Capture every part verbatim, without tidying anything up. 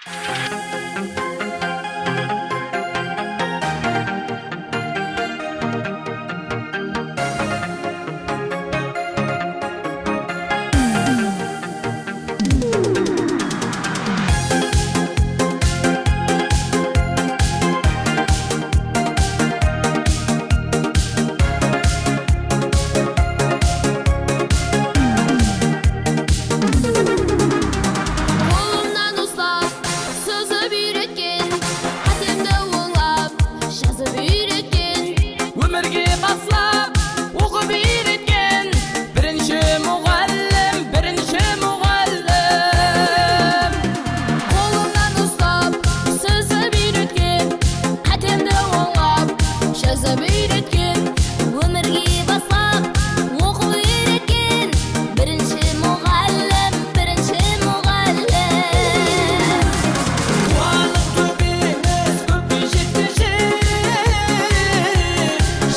Qolımnan uslap, sızıp úyretken, qátemdi ońlap, jazıp úyretken, ómirge baslap, oqıp úyretken birinshi muǵallim, birinshi muǵallim. Qolımnan uslap, sızıp úyretken, qátemdi ońlap, jazıp úyretken, ómirge baslap, oqıp úyretken birinshi muǵallim, birinshi muǵallim. Quwanıp tóbeńiz kókke jetkinshi,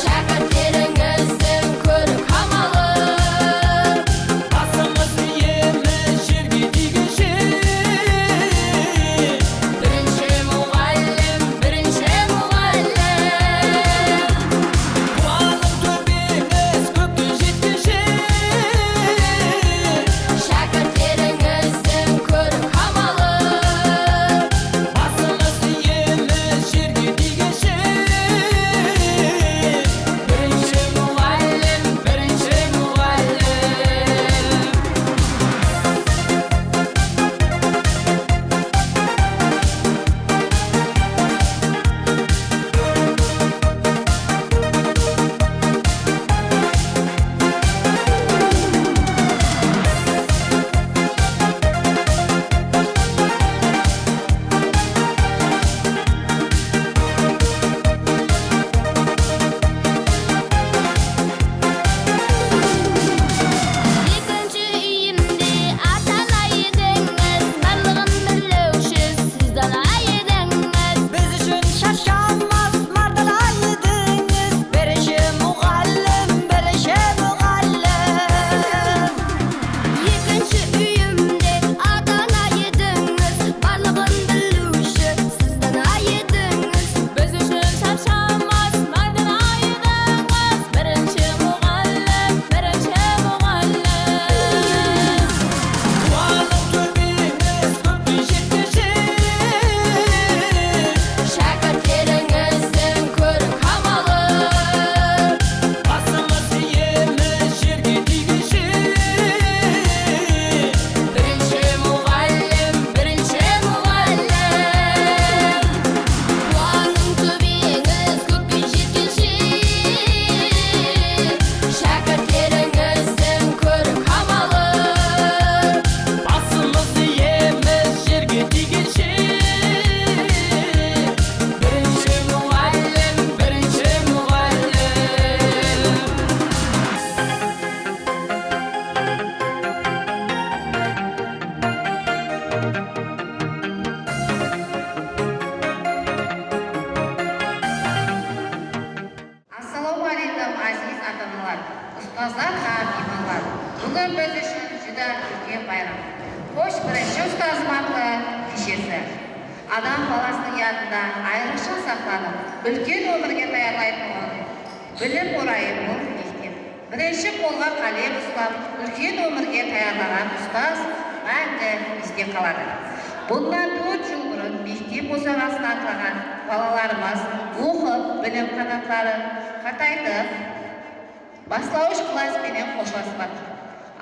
shákirtlerińizdiń kórik amalı, basımız iyemiz jerge tiyginshe. Birinshi muǵallim, birinshi muǵallim. Quwanıp tóbeńiz kókke jetkinshe, shákirtlerińizdiń kórik amalı, basımız iyemiz jerge tiyginshe. Birinshi muǵallim, birinshi muǵallim. Ekinshi úyimde ata-ana edińiz, barlıǵın biliwshi siz dana edińiz. Biz ushın sharshamas mardana edińiz, birinshi muǵallim, birinshi muǵallim. Ekinshi úyimde ata-ana edińiz, barlıǵın biliwshi siz dana edińiz. Biz ushın sharshamas mardana edińiz, birinshi muǵallim, birinshi muǵallim. Quwanıp tóbeńiz kókke jetkinshe, shákirtlerińizdiń kórik amalı, basımız iyemiz jerge tiyginshe. Birinshi muǵallim, birinshi muǵallim. Quwanıp tóbeńiz kókke jetkinshe, shákirtlerińizdiń kórik amalı, basımız iyemiz jerge tiyginshe. Birinshi muǵallim, birinshi muǵallim. Assalawma áleykum, áziz ata-analar, ustazlar hám miymanlar. Búgin biz ushın júdá úlken bayram. Xosh, birinshi ustazım atlı keshesi. Adam balasınıń yadında ayrıqsha saqlanıp, úlken ómirge tayarlaytuǵın bilim orayı bul mektep. Birinshi qolǵa qálem uslap, úlken ómirge tayarlaǵan ustaz máńgi este qaladı. Bunnan tórt jıl burın mektep bosaǵasına atlaǵan balalarımız oqıp, bilim qanatların qataytıp, baslawısh klass penen xoshlasıp atır.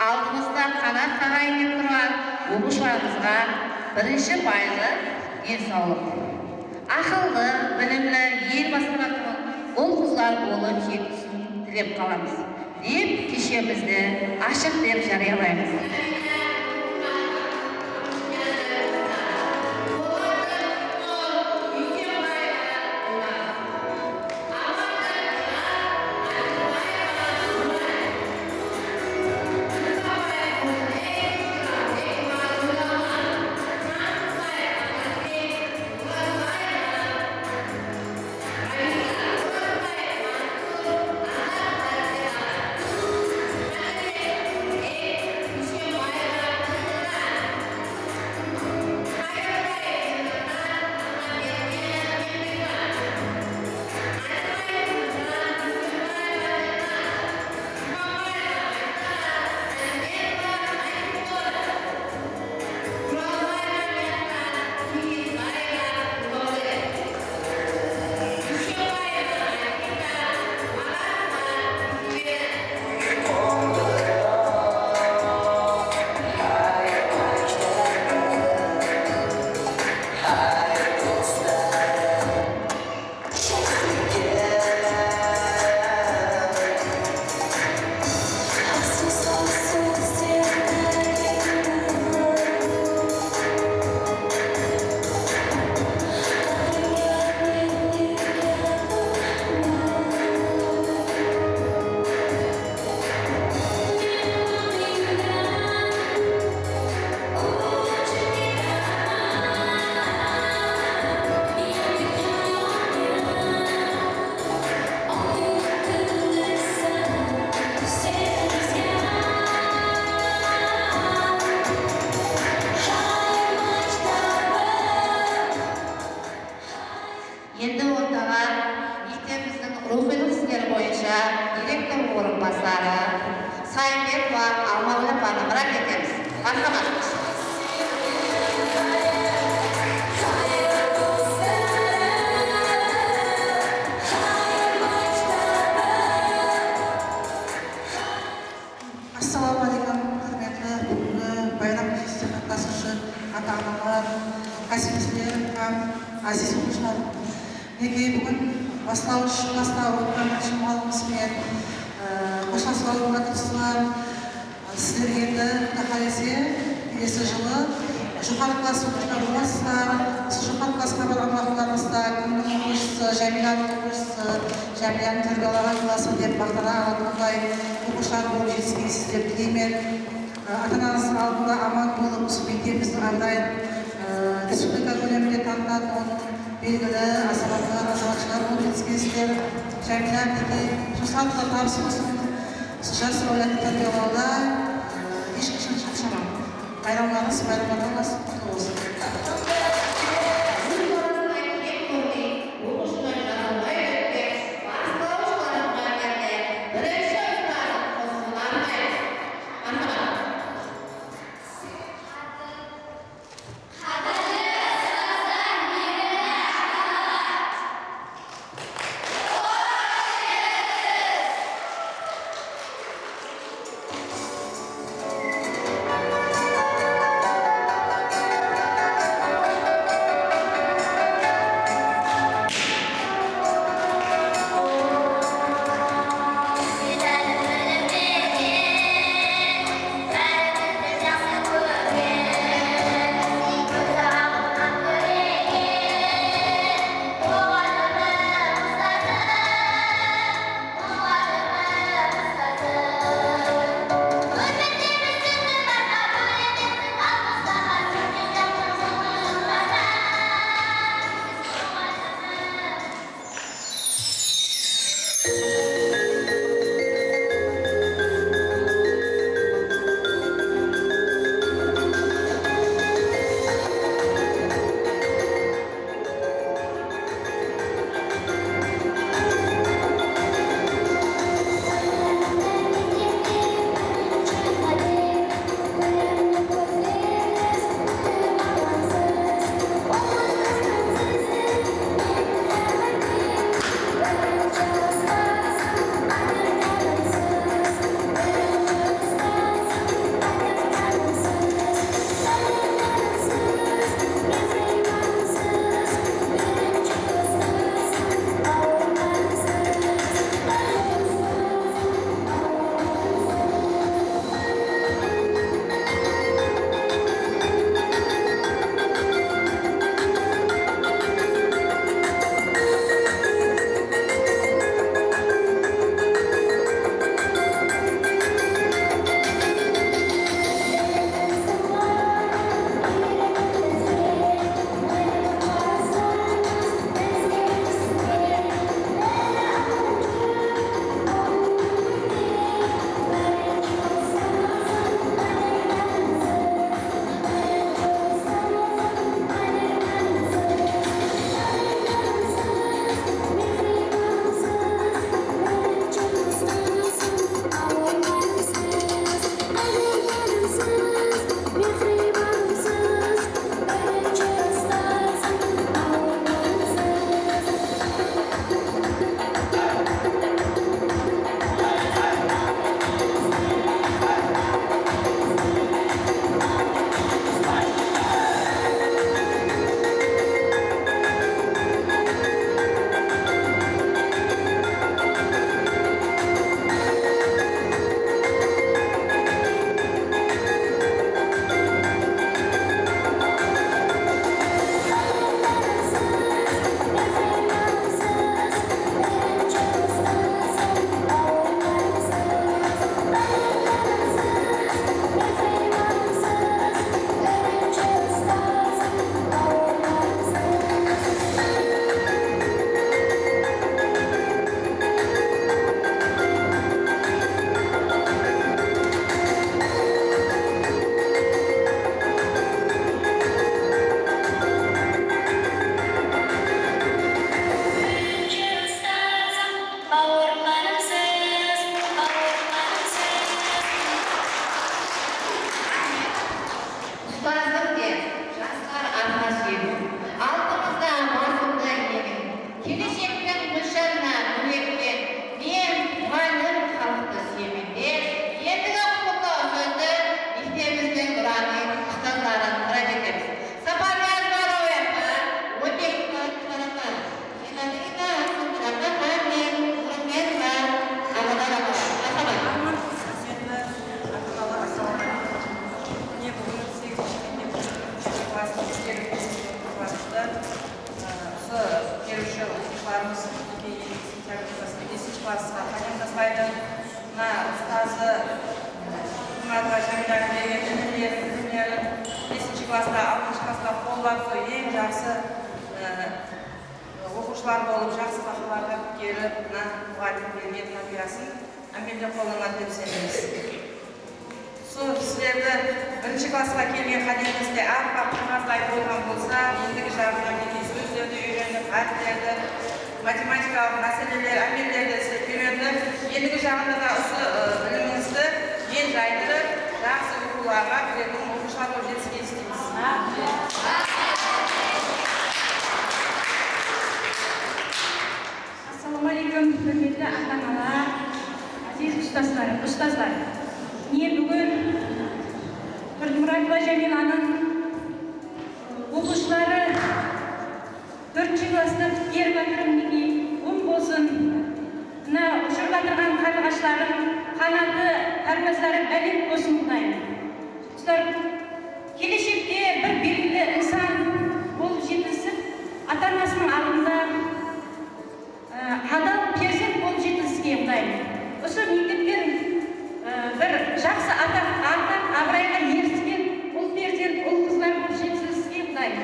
Aldımızda qanat qaǵayın dep turǵan oqıwshılarımızǵa birinshi baylıq densawlıq, aqıllı, bilimli, el basqaratuǵın ul-qızlar bolıp jetkisin tilep qalamız, dep keshemizdi ashıq dep jariyalaymız. Kásibimizler hám áziz oqıwshılar, minekey, búgin baslawısh klassta oqıǵan birinshi muǵallimimiz benen, e, xoshlasıp alıwǵa tırısıpsızlar. Sizler endi, Quday qálese, kelesi jılı joqarı klass oqıwshıları bolasızlar. Usı joqarı klassqa barǵan waqıtlarıńızda kimniń oqıwshısı, Jámiylanıń oqıwshısı, Jámiylanıń tárbiyalaǵan klası dep maqtana alatuǵınday oqıwshılar bolıp jetiskeysizler dep tileymen. Ata-ananızdıń aldında aman bolıp, usı mektebimizdiń abırayın, e, respublika kóleminde tanıtatuǵın belgili azamatlar, azamatshılar bolıp jetiskeysizler. Jámiyla, minekey, jaslarımızǵa tabıs bolsın. Usı jas áwladtı tárbiyalawda, e, hesh qashan shapshamań. Bayramlarıńız bayramlardan asıp qutlı bolsın. Óz balasına kep kórmey, oqıwshılar jaralmay ótken, baslawısh klass muǵallimlerine birinshi ustazın qosıqların aytıp, marhamat. Alǵıshı klasqa qollap, sol eń jaqsı, e, oqıwshılar bolıp, jaqsı bahalarǵa pitkerip, mına muǵallim bergen tárbiyasın ámelde qollanadı dep isenemiz. Sol sizlerdi birinshi klassqa kelgen hálingiz de appaq qaǵazday bolǵan bolsa, endigi jaǵına kelgen sózlerdi úyrenip, háriplerdi, matematikalıq máseleler, ámellerdi islep úyrendi. Endigi jaǵında da usı, ı, bilimińizdi eń jaytırıp, jaqsı oqıwlarǵa kiretiń oqıwshılar bolıp jetiskey isteymiz. Assalawma áleykum, húrmetli ata-analar, áziz ustazlar, ustazlar. Mine, búgin Turdımuratova Jámiylanıń oqıwshıları tórtinshi klasstı pitkerip atır, minekey, oń bolsın. Mına ushırıp atırǵan qarlıǵashlardıń qanatı, párwazları bálent bolsın, Qudayım. Usılar keleshekte bir belgili insan bolıp jetilisip, ata-anasınıń aldında Á, hadal perzent bolıp jetiliske, Qudayım. Usı mektepten, á, bir jaqsı ataq, ataq, abırayǵa erisken ul perzent, ul qızlar bolıp jetiliske, Qudayım.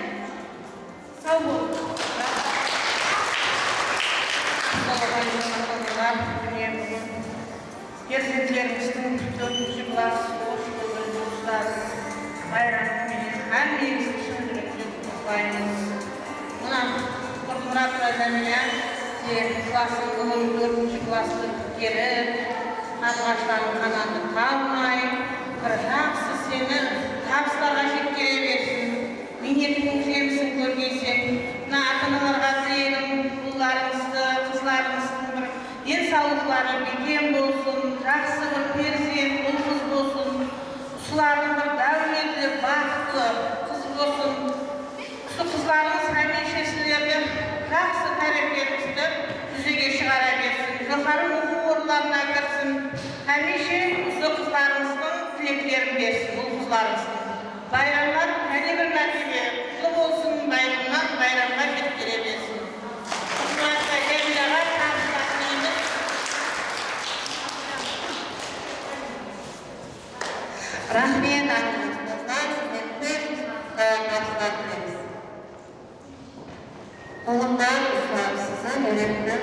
Saw bol. Mine, búgin perzentlerimizdiń tórtinshi klass orıs tilli oqıwshılarınıń bayramı menen hármeńizdi shın júrekten qutlıqlaymız. Mına, Turdımuratova Jámiyla, e, klasın, búgin tórtinshi klasstı pitkerip, qarlıǵashlardıń qanatı talmay, bir jaqsı seni tabıslarǵa jetkere bersin. Miynetińniń jemisin kórgeyseń. Mına, ata-analarǵa tilegim, ullarıńızdı, qızlarıńızdıń bir densawlıqları bekem bolsın, jaqsı bir perzent, ul-qız bolsın. Usılardıń bir dáwletli, baxıtlı qız bolsın. Usı qızlarıńız hámiyshe sizlerdi jaqsı táreplerimizdi júzege shıǵara bersin. Joqarı oqıw orınlarına kirsin. Hámiyshe usı qızlarıńızdıń tileklerin bersin, ul-qızlarıńızdıń. Bayramlar jáne bir mártebe qutlı bolsın, bayramnan bayramǵa jetkere bersin. Qudratqa, Jámiylaǵa tabıslar tileymiz. Raxmet, aziz ustazlar, sizlerge tabıslar tileymiz. Qolımdan uslap sizin úyrettim,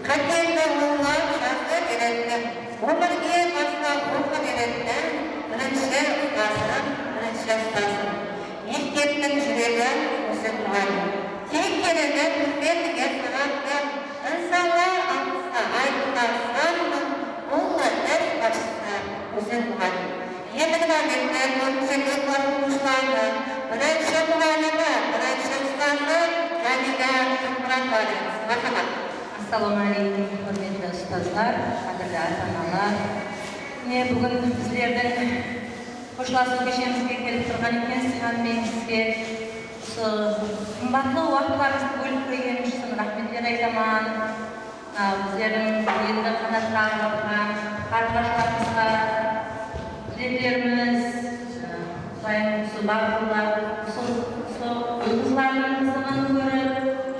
qáteńdi ońlap jazıp úyrettim, ómirge baslap oqıp úyrettim, birinshi ustazım, birinshi ustazım. Mekteptiń júregi óziń muǵallim. Teń keregi bizbendege saǵattı, insanlar alǵısqa aytıla sandı, ullı is basshısı óziń muǵallim. Endigi náwbette tórtinshi B klass oqıwshılarınıń birinshi muǵallimi, birinshi ustazı Jámiyla Turdımuratova. Marhamat. Assalawma áleykum, húrmetli ustazlar, qádirli ata-analar. Mine, búgin bizlerdiń xoshlasıw keshemizge kelip turǵan ekensiz, hámmeńizge usı qımbatlı waqıtlarıńızdı bólip qoyǵanıńız ushın raxmetler aytaman. A, bizlerdiń endi qanat qaǵıp atırǵan qarlıǵashlarımızǵa tileklerimiz, a, Qudayım usı baǵdawlar, usı, usı qızlardıń qızıǵın kórip,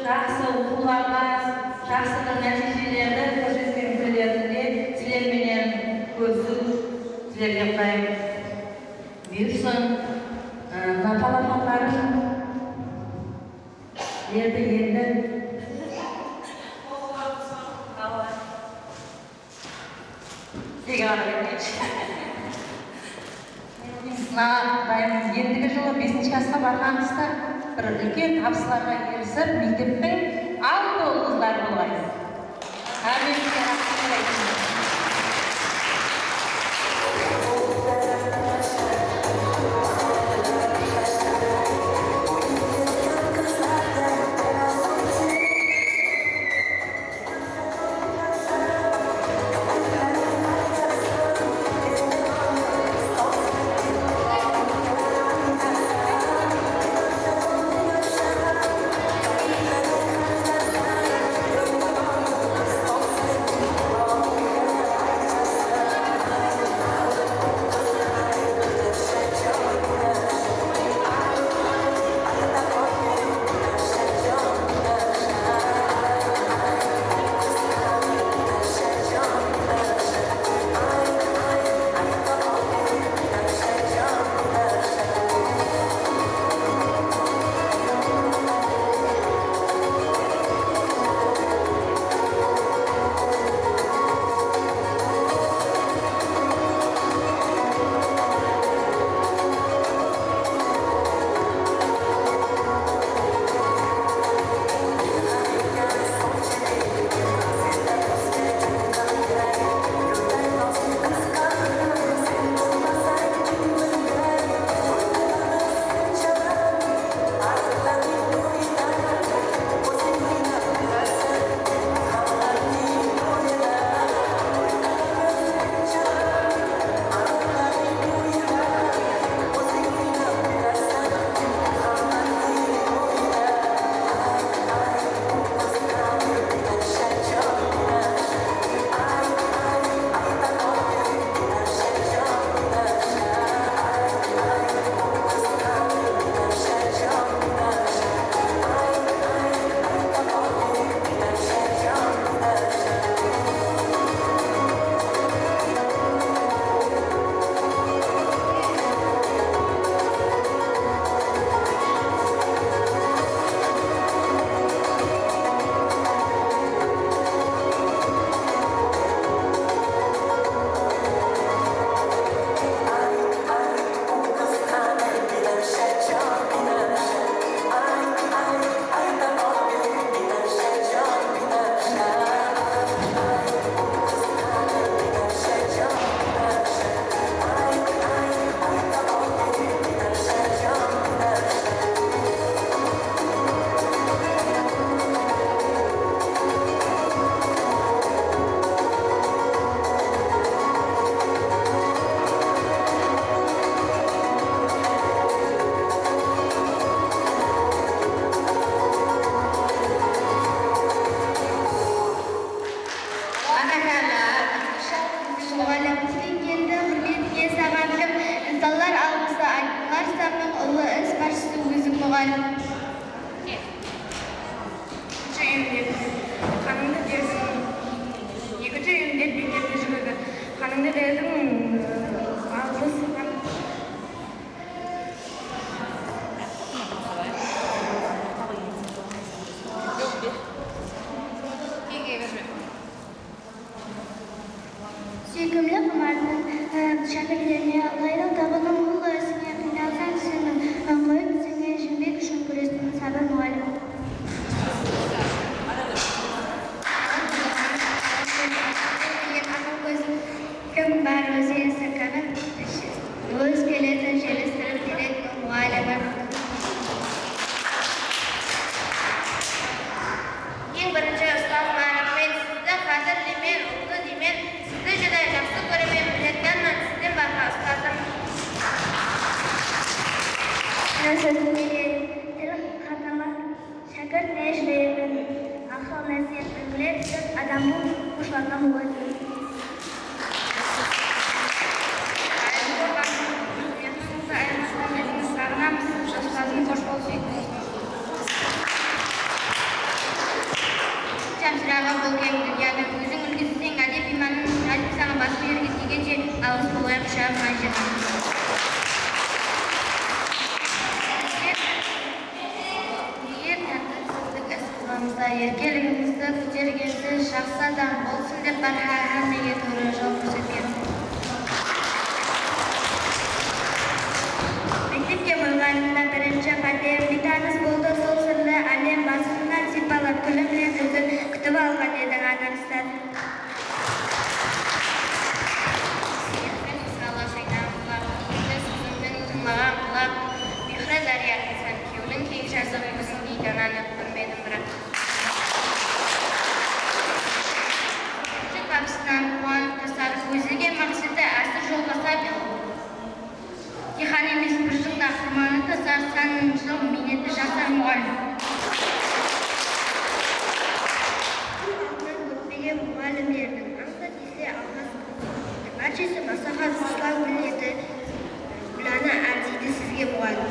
jaqsı oqıwlarǵa, jaqsı bir nátiyjelerdi kórsetken kúnlerinde sizler menen kóriwdi sizlerge Qudayım buyırsın. A, mına palaxatların Endi, endi. Sizge qarap aytayınshı. Mına, Qudayım, endigi jılı besinshi klassqa barǵanıńızda bir úlken tabıslarǵa erisip, mekteptiń altın ul-qızları bolǵaysız. Hámmemizge raxmetler aytayın. Ekinshi úyin dep qanıńdı berdiń. Ekinshi úyin dep mektepke júgirdi. Qanıńdı berdiń, ı, alǵıs. Súykimli Qumardıń, ı, shákirtlerine, ılaylıń tabınıń ullı isine qıynalsań túsiniń, ı, qoyıp túsińe jeńbek ushın gúrestiń sabır muǵallim. Kim bar ózi esirkanıp, óz keletin jelistiriw kerek muǵallimi. Eń birinshi ustazıma raxmet, sizdi qádirleymen, ullı deymen, sizdi júdá jaqsı kóremen, minnetdarman sizden barǵa ustazım. Meniń sózim keledi, til qatama. Shákirt ne júregi, aqıl násiyat bilmektir, adam bul qushlanǵan muǵallim. Ayırımlı barmaqlarımız, mehrińizdi ayırmastan bizdi saǵınamız, jaslarım, xosh bolsın. Shamshıraǵı bul keń dúnyadıń, óziń úlgisiseń, ádep-iymanıń, ádep saǵan basıp jerge tiygenshe, alǵıs bolayıq, qushagıńa jep. Eger tártipsizlik is qılǵanımızda erkeligimizdi kótergensiz, jaqsı adam bolsın dep bar há-, hámmege tuwrı jol kórsetkensiz. Mektepke qoyǵanımda birinshi qádem biytanıs boldı, sol sırlı álem basımnan sıypalap, gúlimnen úzip kútip alǵan edi ǵana ustaz. Sıyıqtıń salı qaynaǵan bulaq, kúydi sózińniń tıńlaǵan qulaq, mehri dáryanıń sán kewlin keń jazıp, ózindey dananı kórmedim biraq. Birinshi tabısınan quwanıp tasarıp, ózlegen maqseti ásir jolǵa sap. Diyqan emes, bir jılda qırmanı tasar, san jıl miynetli jasar muǵallim. Aldın ótpegen muǵallimlerdiń ańsat esle alǵasın. Bárshesi maslahat, uslaw milleti, gúlana arziydi sizge muǵallim.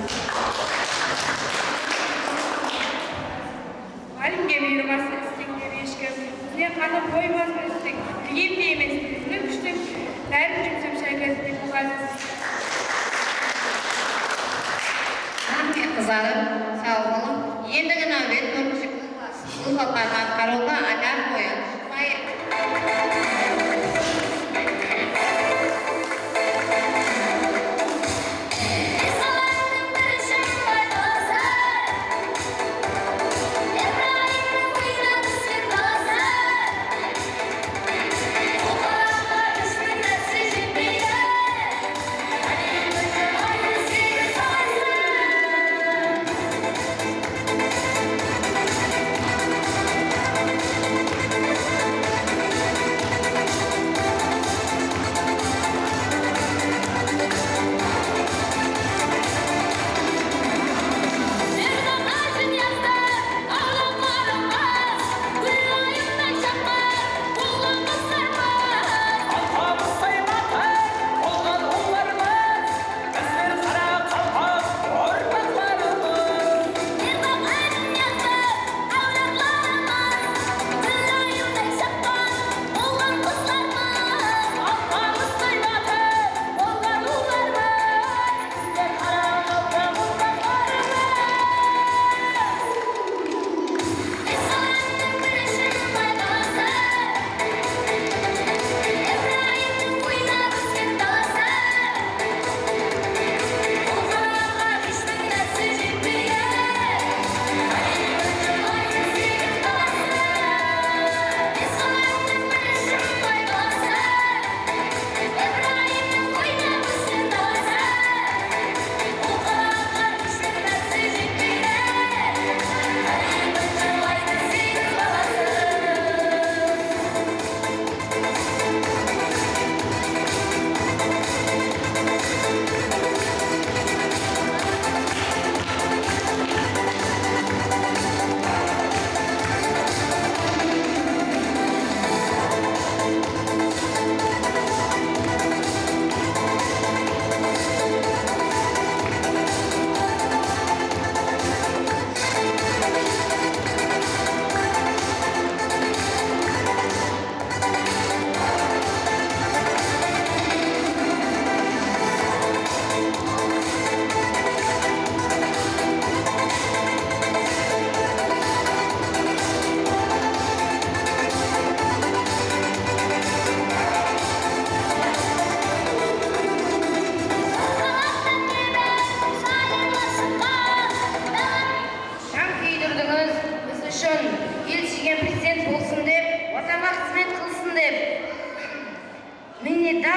Muǵallimge miyirbansın isteńler eshkim, ózine qanı qoymasın isteńler. Bilgendey emes, bilimi kúshli, bárin júmsap shákirtke muǵallim. Raxmet, qızlarım, saw bolıń. Endigi náwbet Nurmújiktiń bul xalqarǵa atqarıwǵa ádab qoyıń.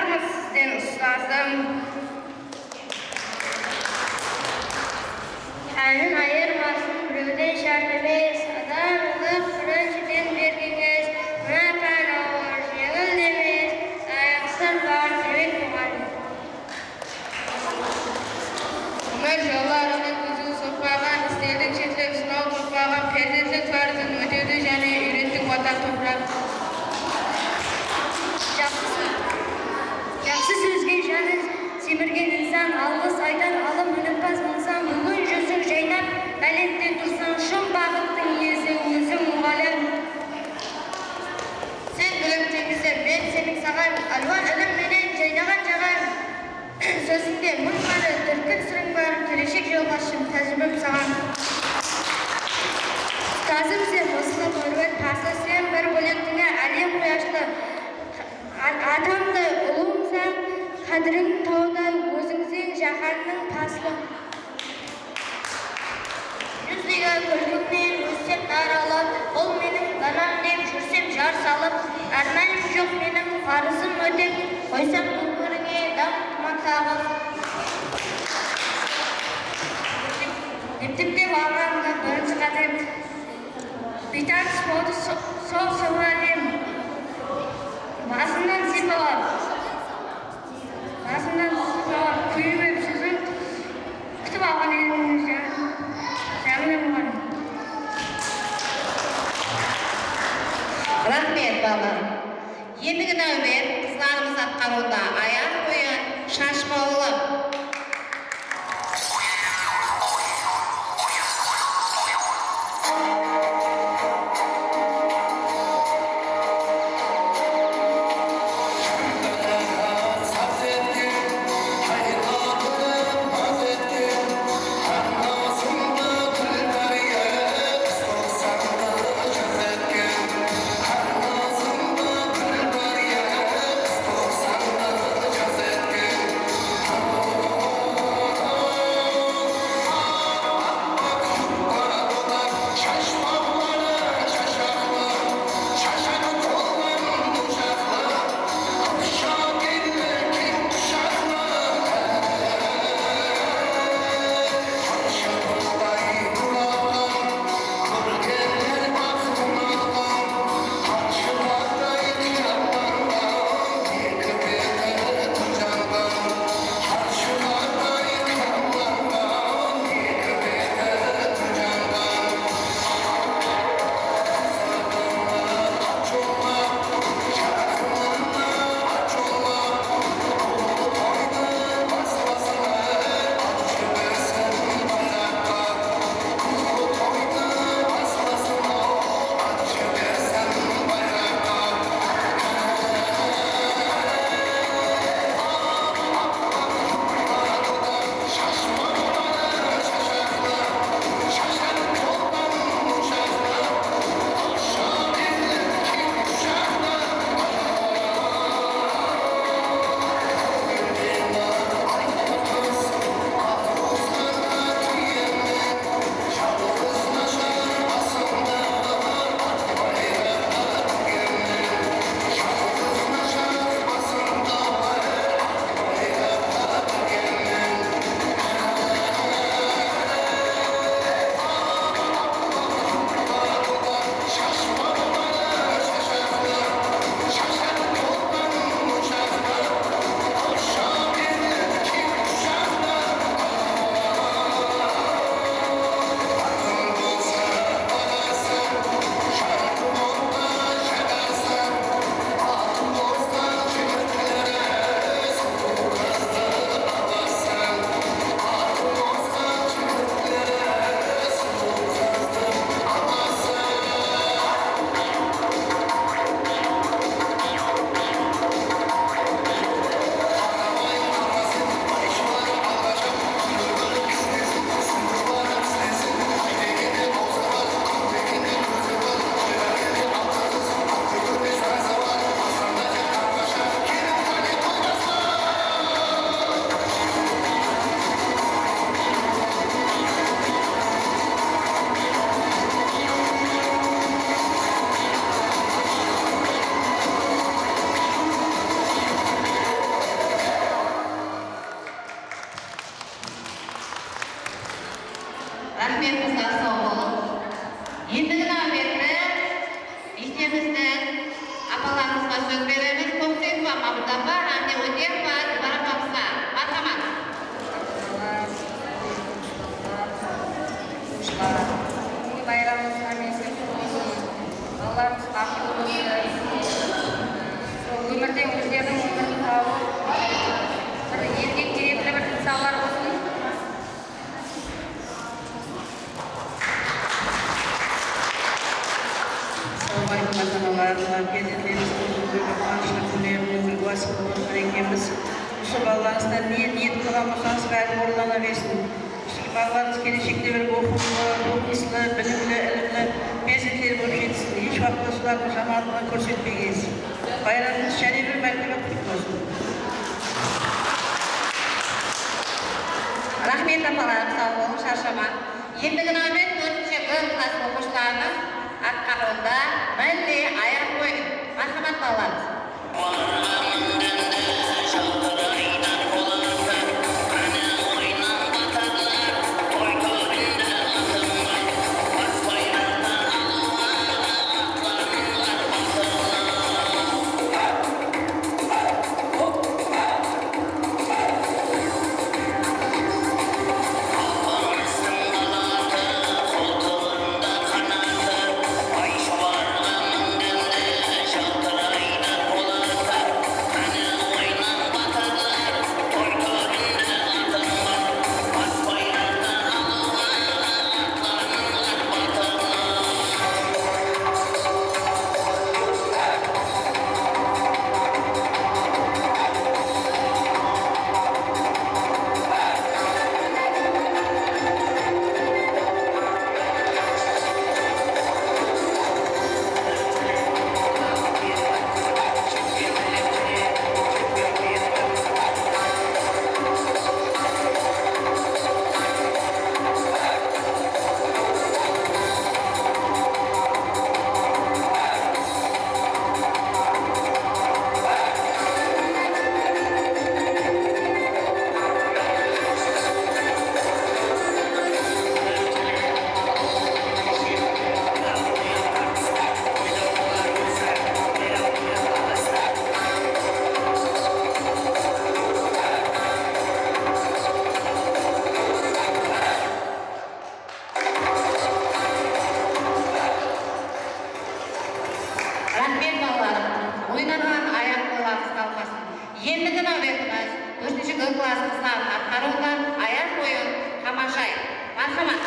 Sizden, ustazım. Ánin ayırmasın birewden shárt emes, adamlıq birinshiden bergengiz, mına pán awır, jeńil emes, ayıqsız bar, demek, muǵallim. Ómir jollarıńa kóziń soqpaǵan, islerdiń shetlep sınaw toqpaǵan, perzentlik parızın ótewdi jáne úyretti Watan topraǵı. Jaqsı, jaqsı sózge janı semirgen insan, alǵıs aytar alım, unıtpas mıńsan. Búgin júziń jaynap, bálentte tursań, shın baxıttıń iyesi óziń, muǵallim. Sen bilim teńizi, men seniń saǵan, álwan ilim menen jaynaǵan jaǵan. Sózińde mıń qırı, tirkin sırıń bar, keleshek jolbasshım, tájiribem saǵan. Ustazım sen, Muslim, Húrmet, Parsı, sen bir bólek dińe, álem quyashlı. A-, atamdı, ulımsań, qádiriń tawda, ózińseń jáhannıń paslı. Júzlege kúlkińnen óssem nar alıp, bul meniń danam dep júrsem jar salıp, ármanim joq meniń, parızım ótep, qoysam ómirińe dam tuman taǵıp. Mektepte barǵanımda birinshi qádem, biytanıs boldı so-, sol sawalım. Basımnan sıypalap. Basımnan sıypalap kúyip ep sózin kútip alǵan edim, ja-, Jámile muǵallim. Raxmet, bala. Endigi náwbet qızlarımız atqarıwında Ayar oyın, Shashbawlı. Saw bolıń. Endigi náwbetti mektemimizdiń apalarımızǵa sóz beremiz. Toqsınova Mamuda apa hám de Ótepova Dibara apamızǵa. Marhamat. Bugúngi bayramımız hámmemizge qutlı bolsın. Balalarımız baxıtlı bolsın. Sol ómirde ózleriniń ómirin tawıp, bir elge kerekli bir insanlar bolsın. Assalamu aleykum, ata-analar, mına perzentlerimizdiń búgingi quwanıshlı kúnleriniń gúlbasın bolıp atır ekenbiz. Usı balalarımızdan ne niyet qılǵan bolsańız, bári orınlana bersin. Usı balalarımız keleshekte bir oqıwlı, oqımıslı, bilimli, ilimli perzentler bolıp jetsin. Hesh waqıtta usılardıń jamanlıǵın kórsetpegeyiz. Bayramımız jáne bir mártebe qutlı bolsın. Raxmet, apalarım, saw bolıń, sharshamań. Endigi náwbet tórtinshi G klass oqıwshılarınıń atqarıwında milliy ayaq oyını. Marhamat, balalarımız. Raxmet, balalarım. Oynaǵan ayaq oylarıńız qalmasın. Endigi náwbetimiz tórtinshi G klass qızlarınıń atqarıwında ayaq oyın Qamashay. Marhamat.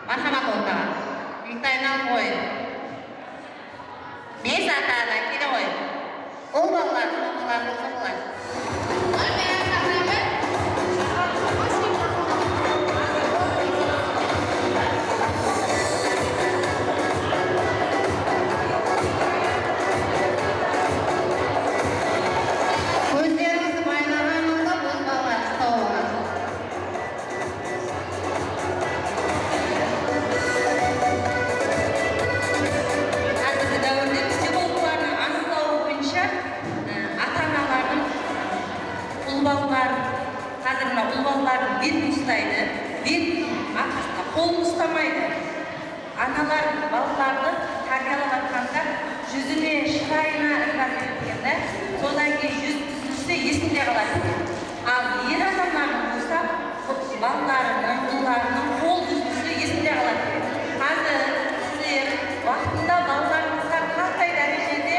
Marhamat, ortaǵa. Bitta aynal qoy. Bes ata-ana kele ǵoy. Ul balalar, ul balalar bolsa boladı. Kózlerińizdi baylaǵan holda bos balalar uslap alıń. Házirgi dáwirde psixologlardıń anıqlawı boyınsha, e, ata-analardıń ul balalar, házir mına ul balalardıń betin uslaydı, betin, arqasına, qolın ustamaydı. Analar balalardı tárbiyalap atqanda júzine, shırayına itibar beredi eken da. Sodan keyin júz túzilse esinde qaladı eken. Al er adamlardıń bolsa balalarınıń, ullarınıń qol túzilse esinde qaladı eken. Házir sizler waqtında balalarıńızǵa qanday dárejede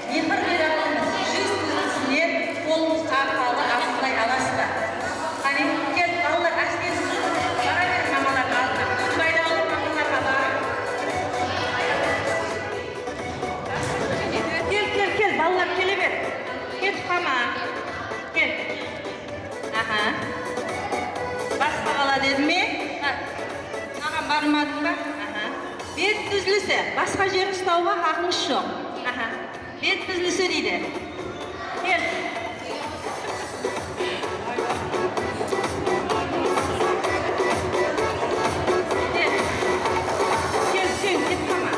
mehir bere aldıńız? Júz túzilsine qolıńız arqalı anıqlay alasız ba? Qáne, kel, balalar, áste, bara beriń mamalardıń aldına. Bayraǵı mamalarǵa barıp. Kel, kel, kel, balalar, kele ber. Ketip qalma. Kel. Aha. Basqa bala dedi me? Ha. Maǵan barmadıń ba? Aha. Bet dúzilse, basqa jer uslawǵa haqıńız joq. Aha. Bet dúzilse deydi. Kel. Kel. Kel, sen ketip qalma.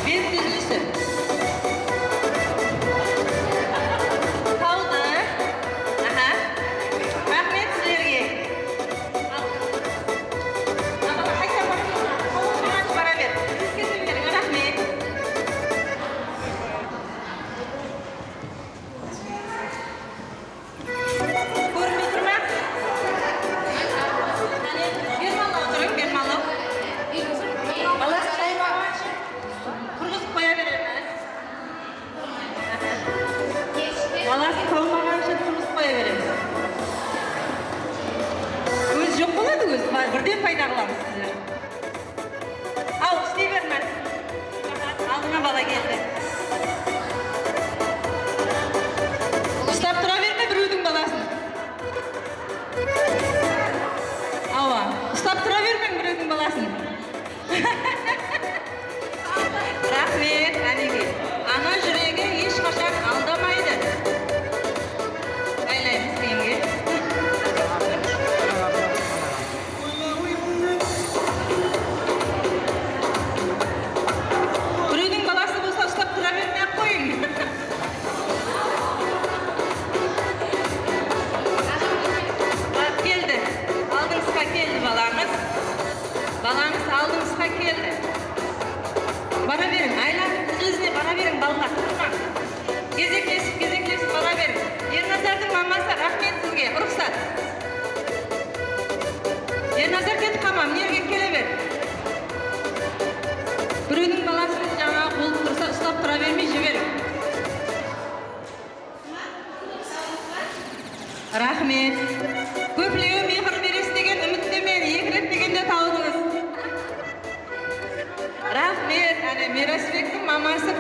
Bet dúzilse. Qaldı. Aha. Raxmet sizlerge. Al. Al, qayta bar. Bara ber. Sizge de beriń. Raxmet. Kórinbey tur ma? Qáne, bermalı turıń, bermalı. Balası tawmaǵansha turǵızıp qoya beremiz. Balası tawmaǵansha turǵızıp qoya beremiz. Ózi joq boladı, ózi. Birden payda qılamız sizler. Al, isley ber, Mártip. Aldıńa bala keldi. Uslap tura berme birewdiń balasın. Awa, uslap tura bermeń birewdiń balasın. Raxmet, Ánekey. Ana júregi hesh qashan aldamaydı. Aylaymız keyinge. Birewdiń balası bolsa uslap tura bermey-aq qoyıń. Bap, keldi. Aldıńızǵa keldi balańız. Balańız aldıńızǵa keldi. Bara beriń, aylanıp, iz-izine bara beriń, balalar, turmań. Gezeklesip, gezeklesip bara beriń. Ernazardıń maması, raxmet sizge, ruxsat. Ernazar, ketip qalma, mına jerge kele ber. Birewdiń balasın jańaǵı bolıp tursa, uslap tura bermey jiberiń. Raxmet. Kóplew mehir beresiz degen úmittemen, eki ret degende tawdıńız. Raxmet, áne, Miyrasbektiń maması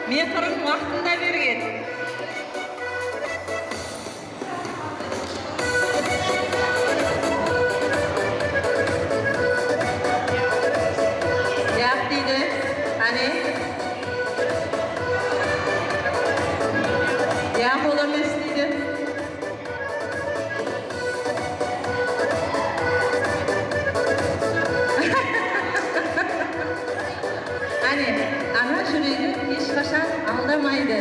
mehirin waqtında bergen. Yaq deydi, qáne. Yaq, ol emes deydi. Áne, ana júregi hesh qashan aldamaydı.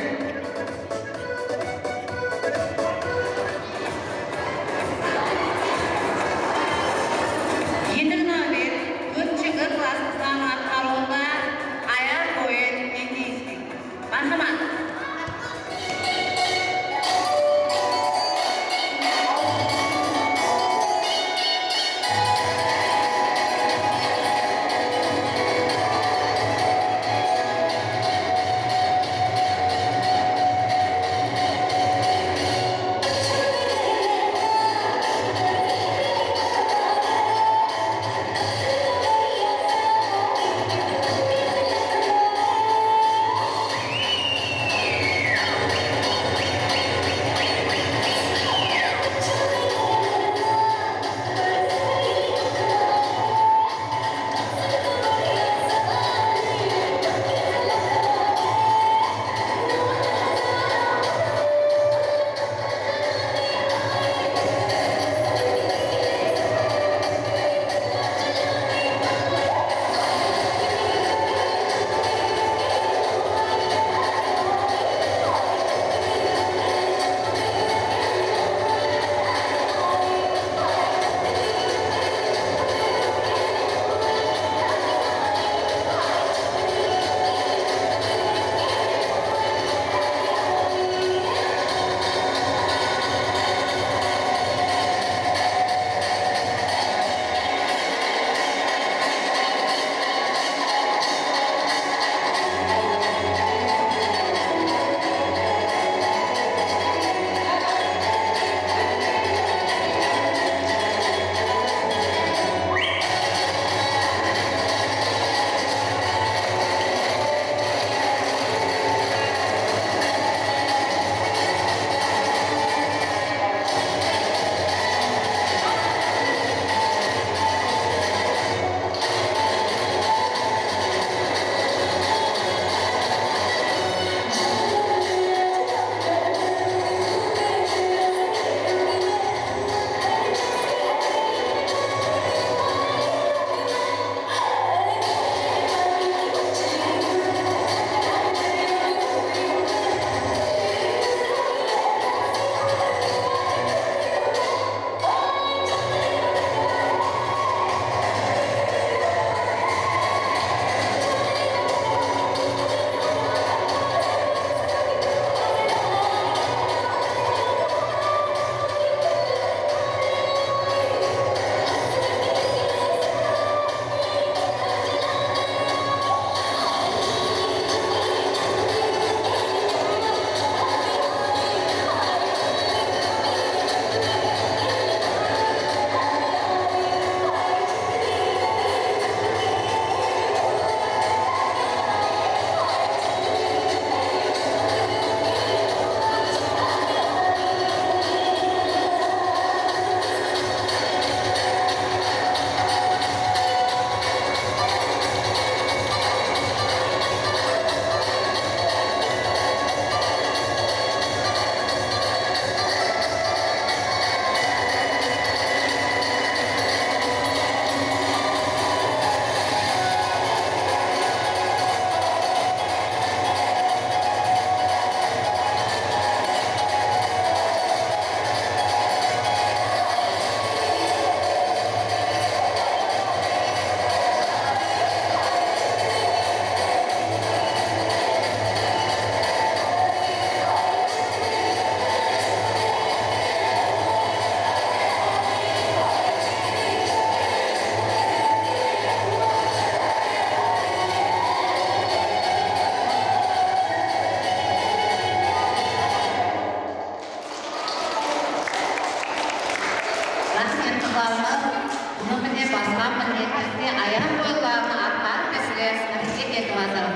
Bunı mine basqa milletlerge ayaq qoyılarını atları bizge háreket etip atır.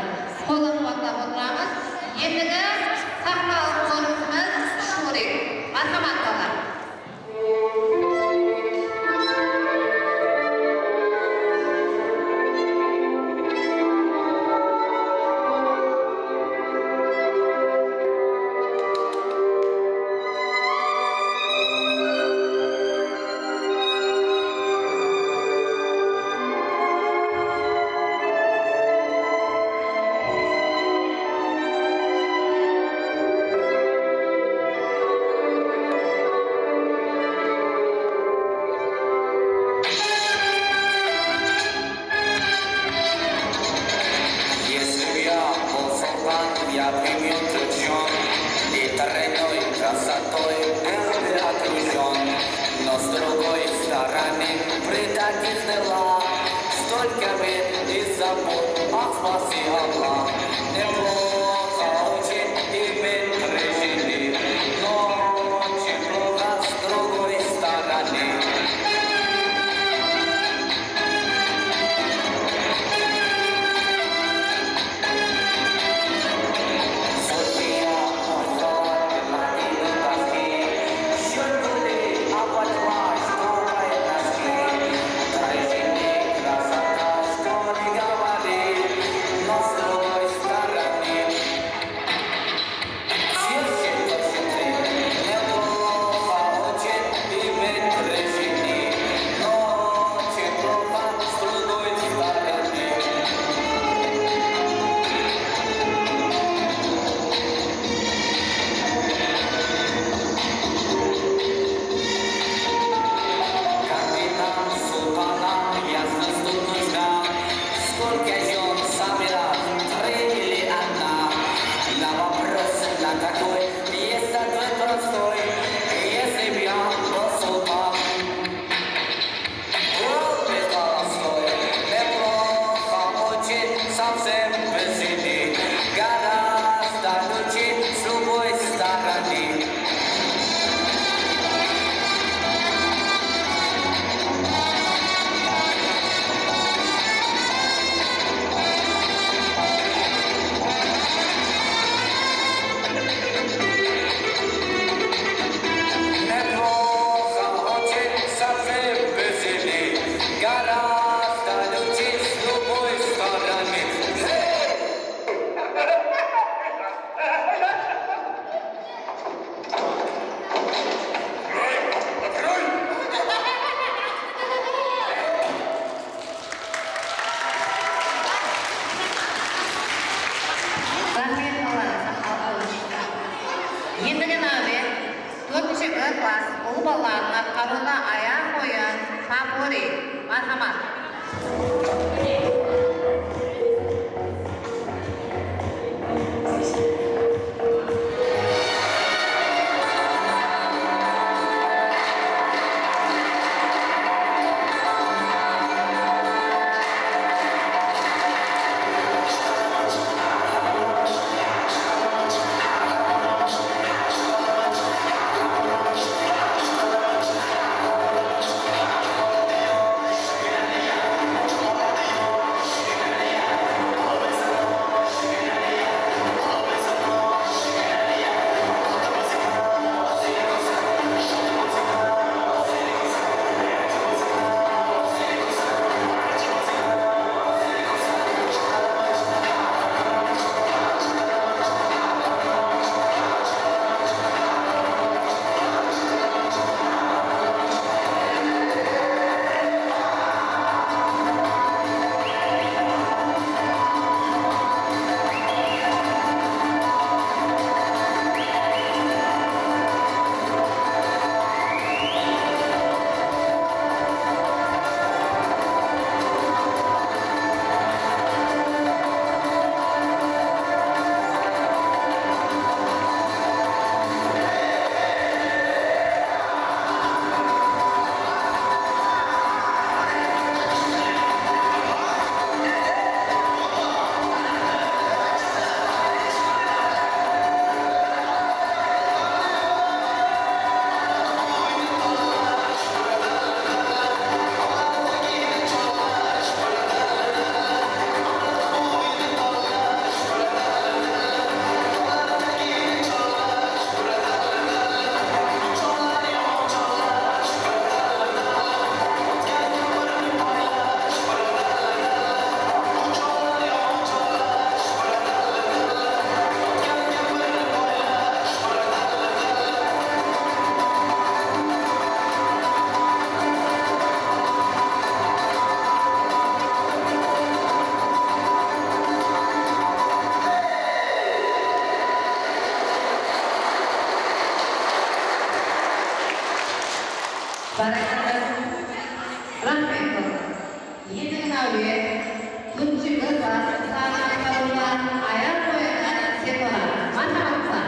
Qollap-quwatlap otıramız. Endigi saxnalıq kórinisimiz Shurik. Marhamat, balalar. Если б я был султан, я б имён трёхсот, и тройной красотой был бы окружён. Но с другой стороны, при таких делах столько бед и забот, ах, спаси Аллах. Неплохо очень иметь три жены, но очень плохо с другой стороны. Капитан Султанам, ясно, что нужна. Сколько жён собирал, три или одна? На вопрос на какой есть ответ простой. Если б я был султан, был бы холостой. Неплохо очень совсем без жены. Гораздо лучше с любой стороны. Неплохо очень совсем без жены. Гораздо лучше с любой стороны. Raxmet, balalar. Endigi náwbet tórtinshi B klass ulı balalardıń atqarıwında ayaq oyın, popurri. Marhamat. Bárekella. Raxmet kóp. Endigi náwbet Kúnshigir basqısın atqarıwda ayaq oyını Setora. Marhamat qızlar.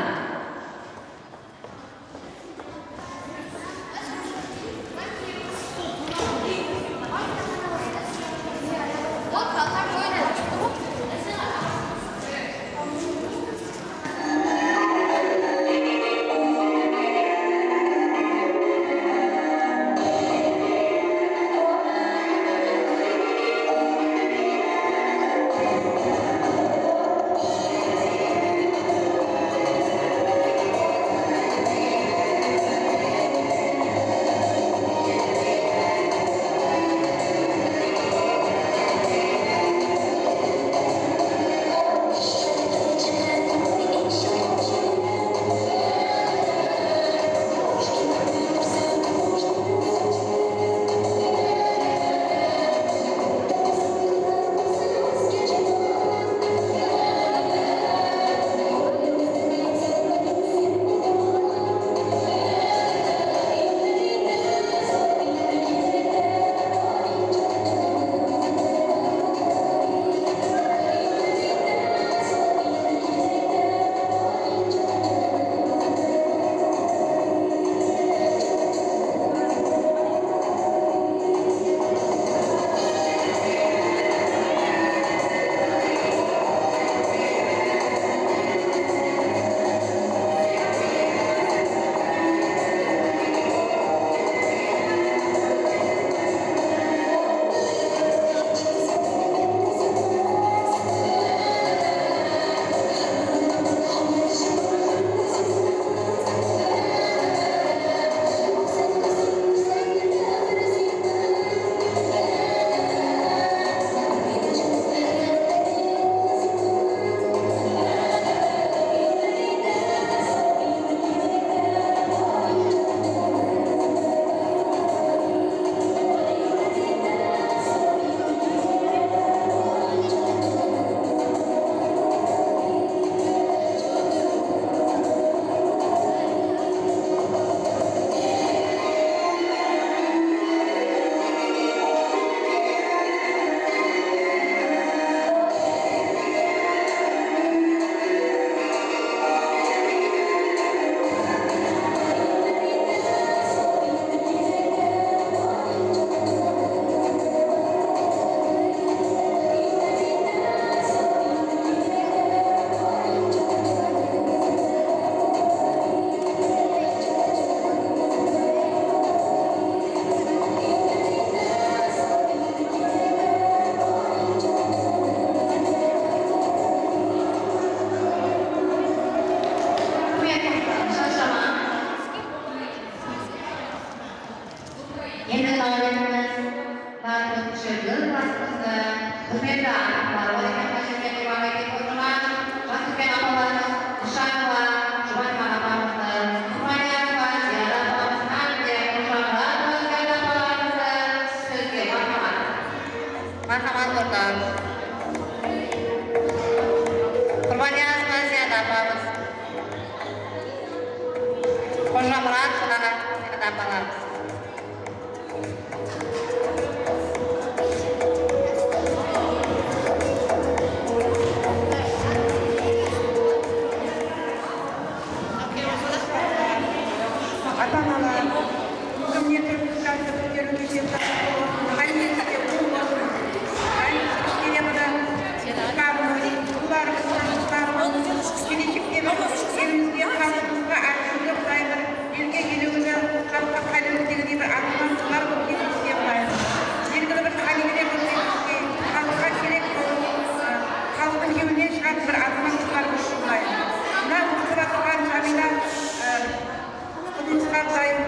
Endi náwbetimiz Narqut Shirgul basqımızdı húrmetli ataqlar oyınına qáshemlep ibarat etip otırman. Jas úlken apalarımız Nushanova Jubaymar apamızdı, Qurbaniyazova Ziyada apamız hám de Qojamıratova Ziyada apalarımızdı sózge marhamat. Marhamat, orta. Qurbaniyazova Ziyada apamız. Qojamıratova Ziyada apalarımız. Ata-analar, búgin kóteriwge kelgen hámmemizge ulıwma bolsın. Hámmemizge kishkene ǵana qızlarımız, qızlarımız, keleshektegi elimizge, xalqımızǵa, árziwge Qudayım bir elge elewli, xalıqqa qáliwli degendey bir azamatushılar bolıp ketiwimizge Qudayım. Belgili bir qáliwde kórsetiwge, xalıqqa kerek bolıp, ı, xalıqtıń kewlinen shıǵatuǵın bir azamatushılar bolsın Qudayım. Mına, ósip atırǵan Jámiyla, ı, qızımızǵa Qudayım,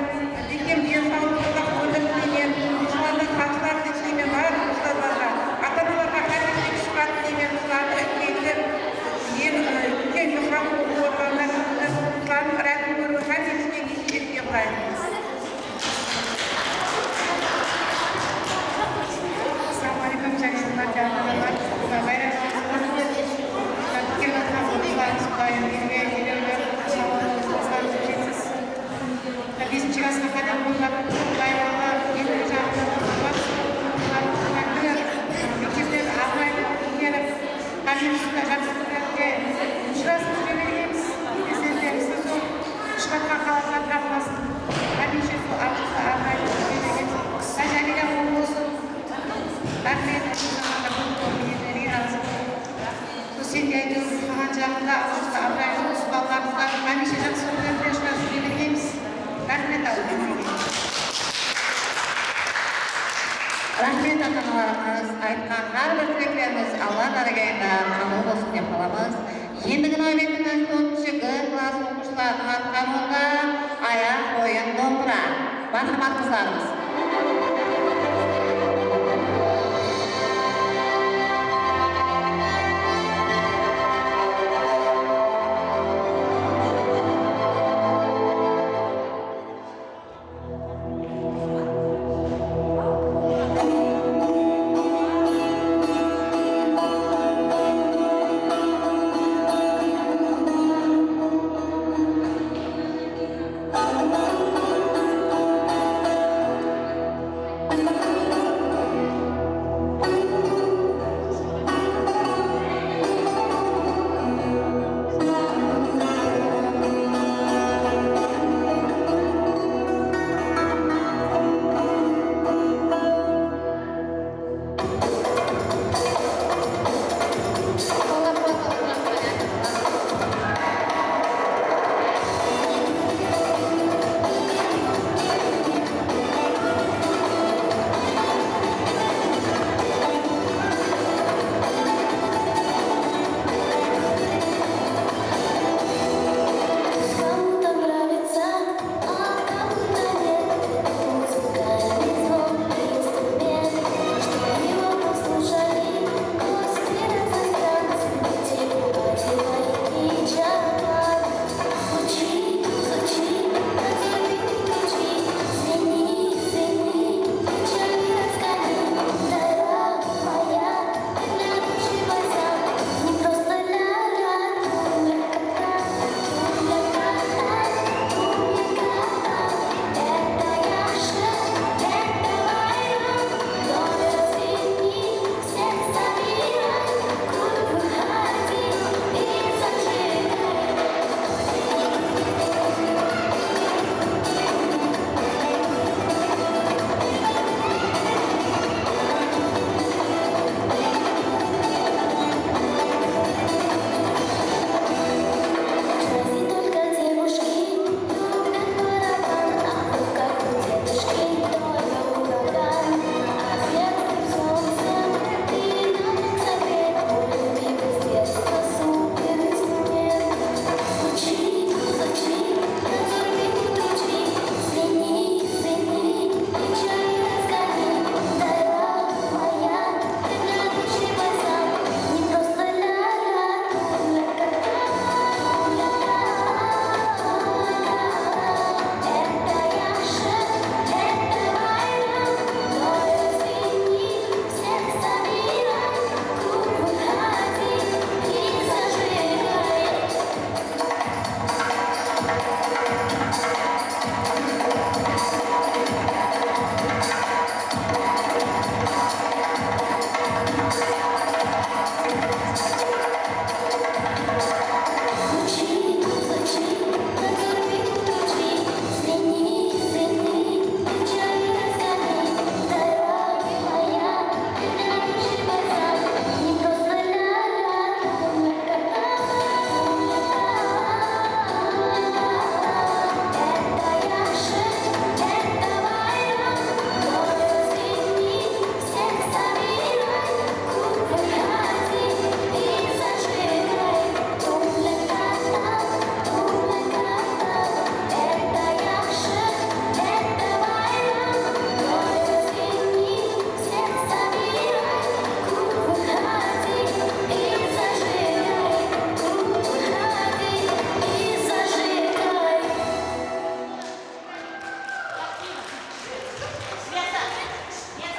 bekkem densawlıq, uzaq ómir tileymen, qızlardan baxshılar tileymen, barlıq ustazlarǵa, ata-analarǵa hámmesine kúsh-quwat tileymen, qızlardı úlkeytip, eń, ı, úlken joqarı oqıw orınlarına kirgizip, qızlardıń írátın kóriwi hámmemizge nesiyp etken Qudayım. Assalawma áleykum, jáne bir márte ata-analar, bayramımız qutlı bolsın. Kútken atqan qızlarımız Qudayım, elge elewli, qızlarımız jetsin. Besinshi klassqa qádem qoyıp atır, Qudayım, Jaqsı kúnlerde ushırasıp júre bergenbiz. Bizlerden siz ushıratqan xalatlar qatnasın. Hámiyshe sol atımızdı abıraylı júre bergenbiz. Jáne de qutlı bolsın. Raxmet, usı zamanǵa kóp kórmeylerge razı bolıp. Sol sendey aytıwım qalǵan jaǵında, usı abıraylı usı balalarımızǵa hámiyshe jaqsı kúnlerde ushırasıp júre bergenbiz. Raxmet, Allayǵa. Raxmet, ata-analarımız aytqan hár bir tileklerimiz Allanıń árajayında qabıl bolsın dep qalamız. Endigi náwbette nol tortınshı G klass oqıwshılarınıń atqarıwında ayaq oyın dombıra. Márhamat, qızlarımız.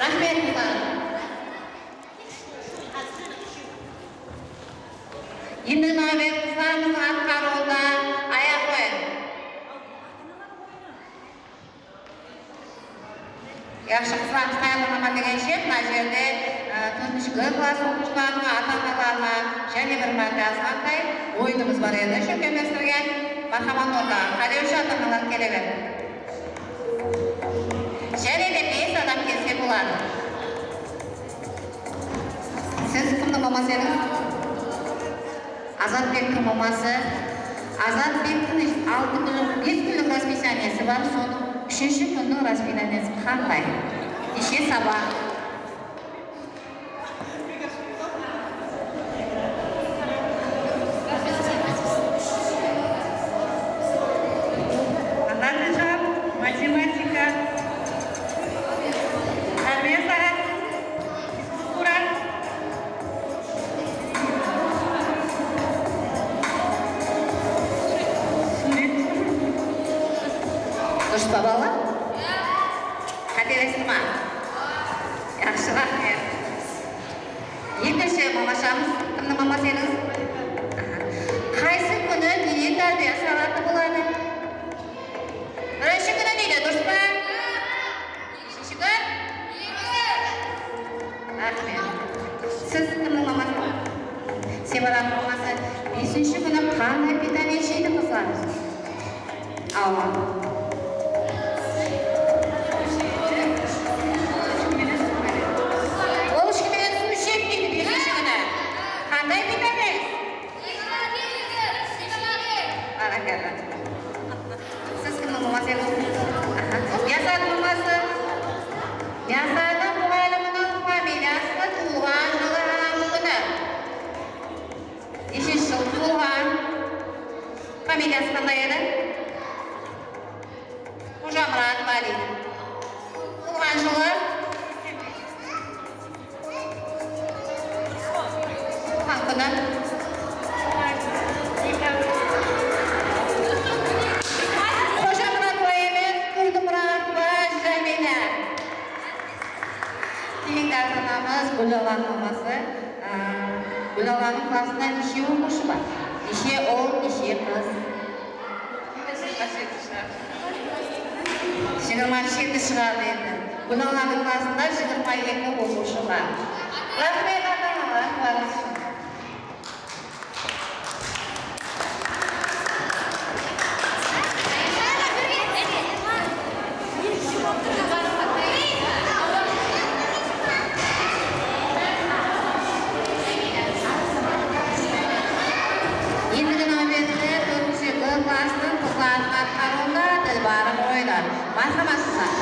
Raxmet, qızlar. Endi náwbet qızlarımızdıń atqarıwında ayaq oyın. Yaqshı, qızlarımız tayarlanaman degenshe, mına jerde, e, Tórtinshi G klass oqıwshılarına, ata-analarına jáne bir márte azǵantay oyınımız bar edi, shólkemlestirgen. Marhamat, onda qálewshi ata-analar kele ber. Jáne de bes adam kelse boladı. Siz kimniń maması edińiz? Azatbektiń maması. Azatbektiń altı kúnlik, bes kúnlik raspisaniyası bar, sonıń úshinshi kúnniń raspisaniyası qanday? Neshe sabaq? Anatijam, matematika, tárbiya saǵası, fizkultura. Súwret. Durıs pa, balalar? Qátelestim ba? Yaqshı, raxmet. Ekinshi mamashamız, kimniń maması edińiz? Aha. Qaysı kúni dene tárbiya saǵatı boladı? Birinshi kúni deydi, durıs pa? Neshinshi kún? Raxmet. Siz kimniń maması? Sebarattıń maması. Besinshi kúni qanday pitaniya jeydi qızlar? Awa. Ol ishki menen suw ishedi deydi besinshi kúni. Qanday pitaniya? Bárekella. Siz kimniń maması edińiz? Aha. Yasardıń maması. Yasardıń muǵalliminiń familiyası, tuwılǵan jılı hám kúni. Neshinshi jıl tuwılǵan? Familiyası qanday edi? Xojamuratova deydi. Tuwılǵan jılı? Tuwılǵan kúni? Xojamuratova emes, Turdımuratova Jámiyla. Keyingi ata-anamız Gúlalanıń maması. Á, Gúlalanıń klasında neshe oqıwshı bar? Neshe ul, neshe qız? Jigirma jeti shıǵadı endi. Gúlalanıń klasında jigirma eki oqıwshı bar. Raxmet, ata-analar, quwanısh ushın. Endigi náwbette tórtinshi B klassınıń qızlarınıń atqarıwında Dilbarım oyını. Marhamat, qızlar!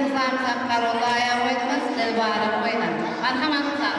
Qızlarımız atqarıwında ayaq oydıńız, Dilbarım oyını. Marhamat, qızlar.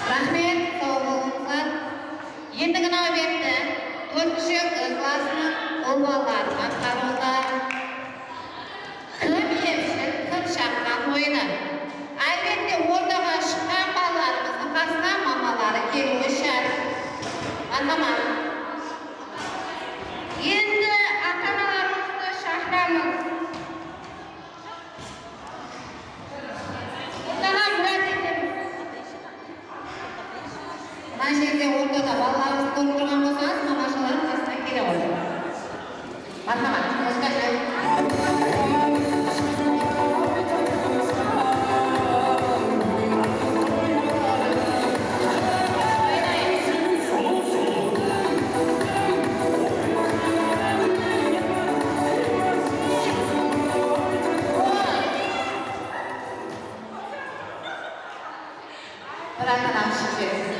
Raxmet, saw bolıńızlar. Endigi náwbetti tórtinshi klassınıń ul balaları atqarıwında. Kim emshek, kim shaqqan oyını. Álbette, ortaǵa shıqqan balalarımızdıń qasına mamaları keliwi shárt. Marhamat. Endi ata-analarımızdı shaqıramız. Ortaǵa múrájat etemiz. Mına jerde ortada balalarımızdı kórip turǵan bolsańız, mamashalar qasına kele ǵoy. Marhamat, muzıka. Bir ata-anamız shıǵıp ketsin.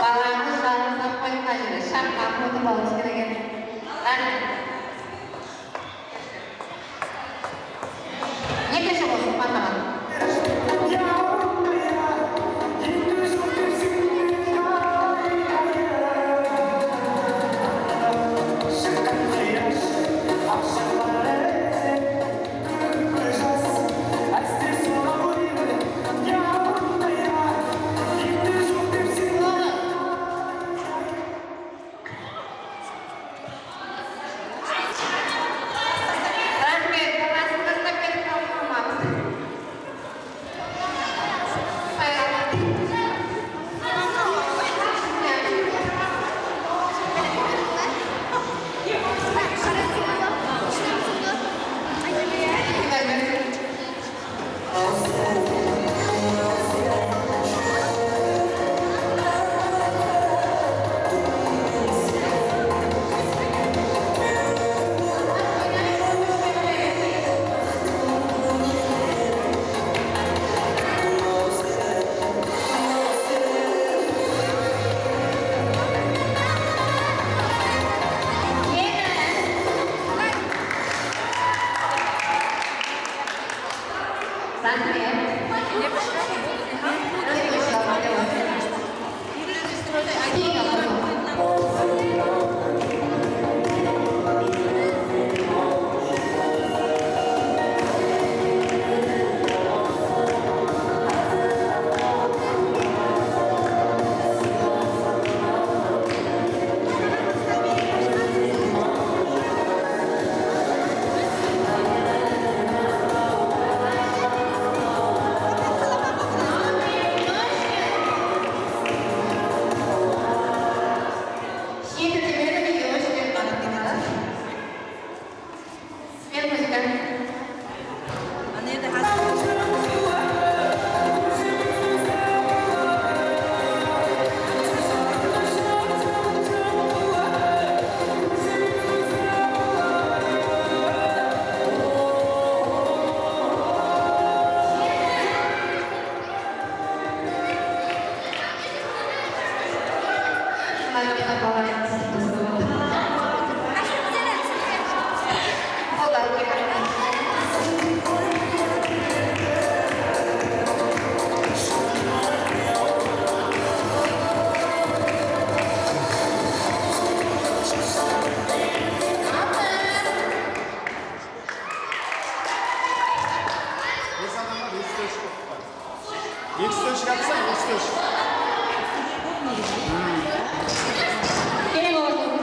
Balanı janına qoyıp, mına jerde shaqqan otırıp alıwımız kerek edi. Qáne. Ekinishi qosıq, marhamat. Eki stol shıǵarsań, eki stol. Keliń, oǵlım.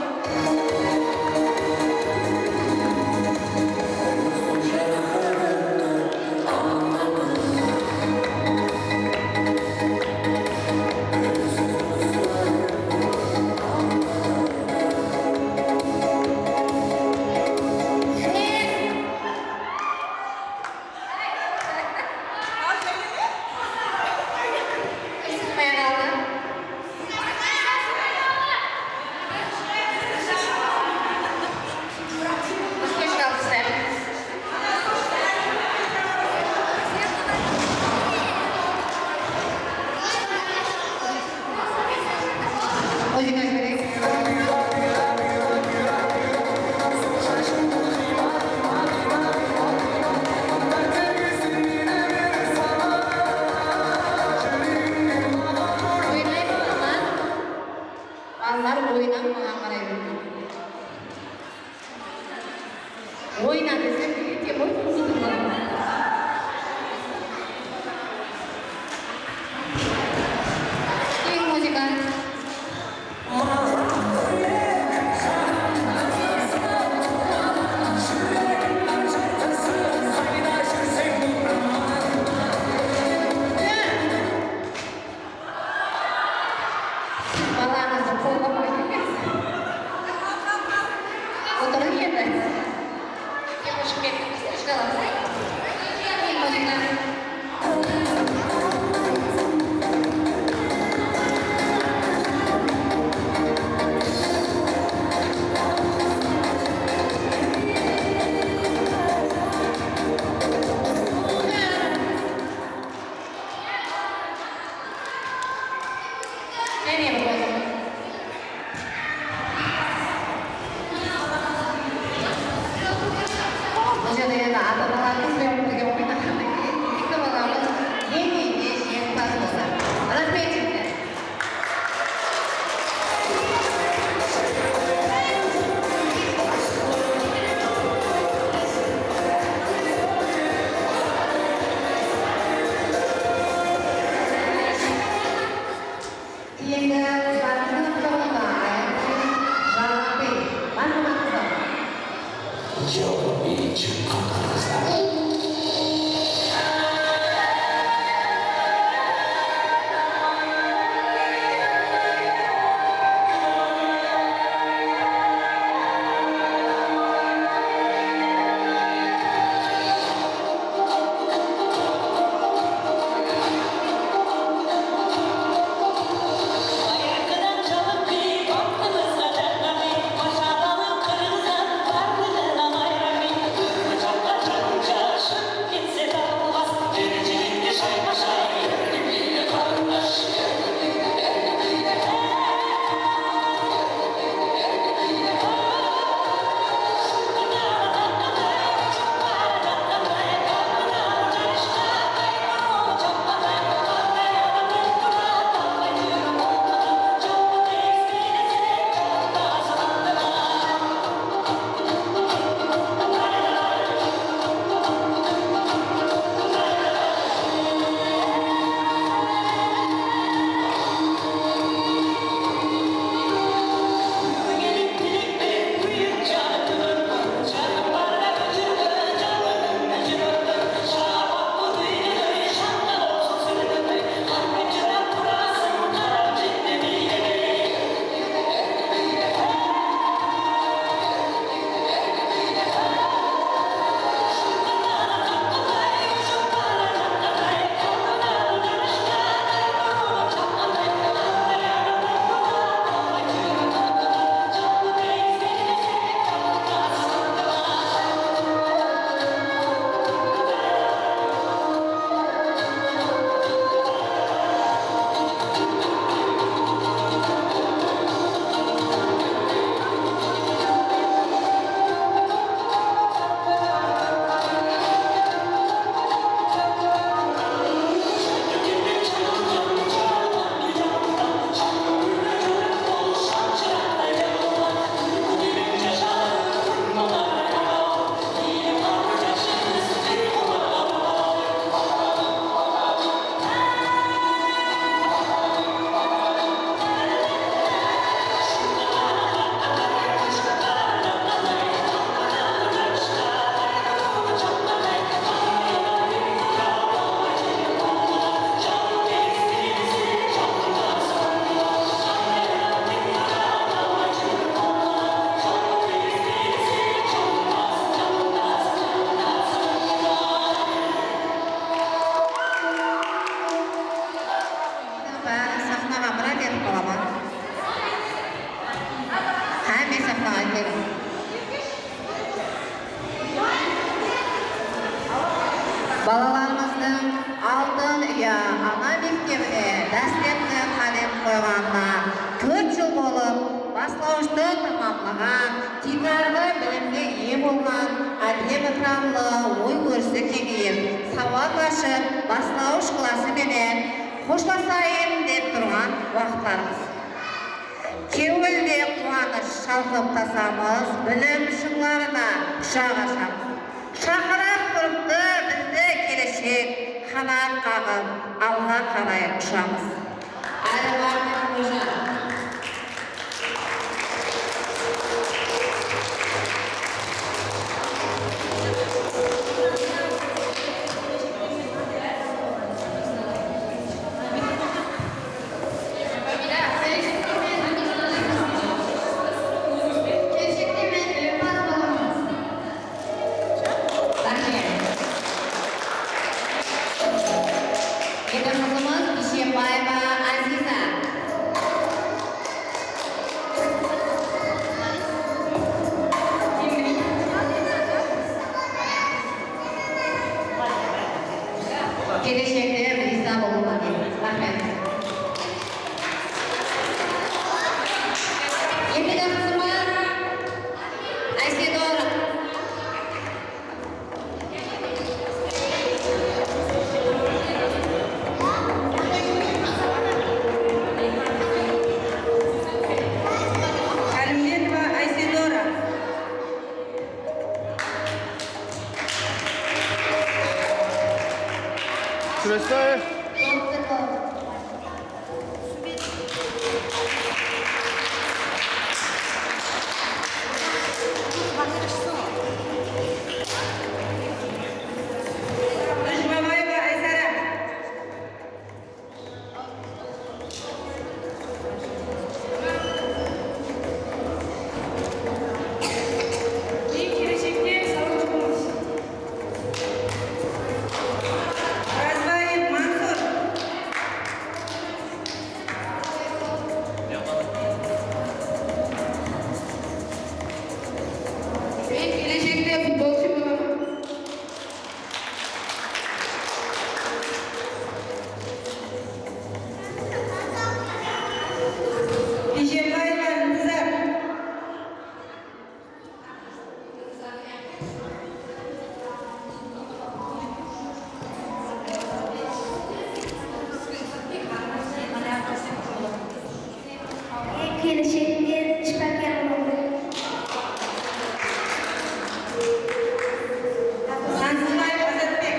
Balalar, oynań, maǵan qaray beriń. Oyna desem, nege temir qurıp turma? Keliń, muzıka. Balańızdı qollap qoyıń. Otırıń endi. Kep ushıp kettińiz, ishki alamız. Keliń, muzıka. Jáne bir qosıq. Bul jerde endi ata-analarımız benen birge oynaǵannan keyin eki balamız endi jeńimpaz boldı. Raxmet, jigitler. Keyingi qızlarımızdıń qutıwında Ayaqbay, Janatbay. Márhamat, qızlar. Jawap berip shıqqan qızlar. Balalarımızdıń Altın Uya ana mektebine dáslepki qádem qoyǵanına tórt jıl bolıp, baslawıshtı tamamlaǵan, tiykarǵı bilimge iye bolǵan, ádep-ikramlı, oy-órisi keńeyip, sawat ashıp, baslawısh klası menen xoshlasayın dep turǵan waqıtlarımız. Kewilde quwanısh shalqıp tasamız, bilim shıńlarına qushaq ashamız. Shaqırıp turıptı bizdi keleshek, qanat qaǵıp, alǵa qaray ushamız. Áribay Qumırjan. Raxmet. Endi qızımız Dushenbaeva Aziza. Keleshekte Milisa bolıwı qájet. Raxmet. Endigi qızımız Aysedora. Alimbetova Aysedora. Kúreste. Jumabaeva Aysara. Eń keleshekte sawatshı bolıńız. Orazbaev Mansur. Men keleshekte futbolshı bolaman. Biyshembaeva Intizar. Keleshekte shıpaker bolıw. Mansızbaev Azatbek.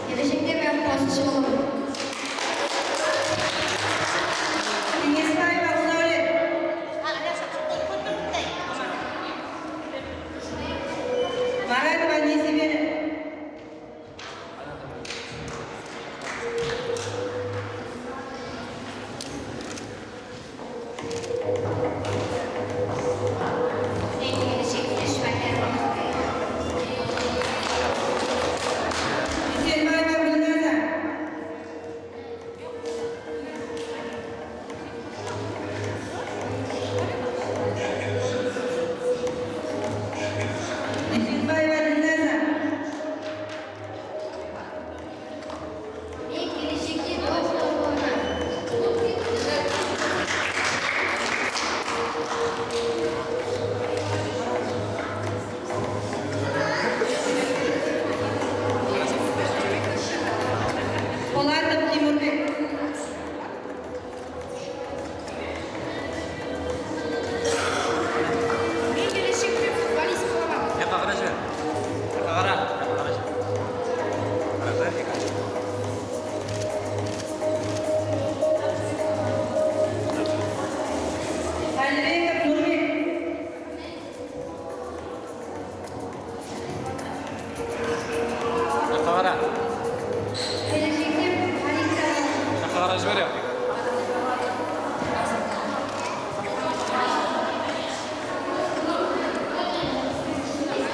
Keleshekte men qosıqshı bolıp. Keńesbaeva Gúldáwlet. Maratova Nesibeli. Polatov Timurbiy. Men keleshekte futbolist bolaman. Jaqqa qara jiber. Jaqqa qara. Jaqqa qara jiber. Qara jiber, ekinshi. Qálibekov Nurbek. Jaqqa qara. Jaqqa qara jiber.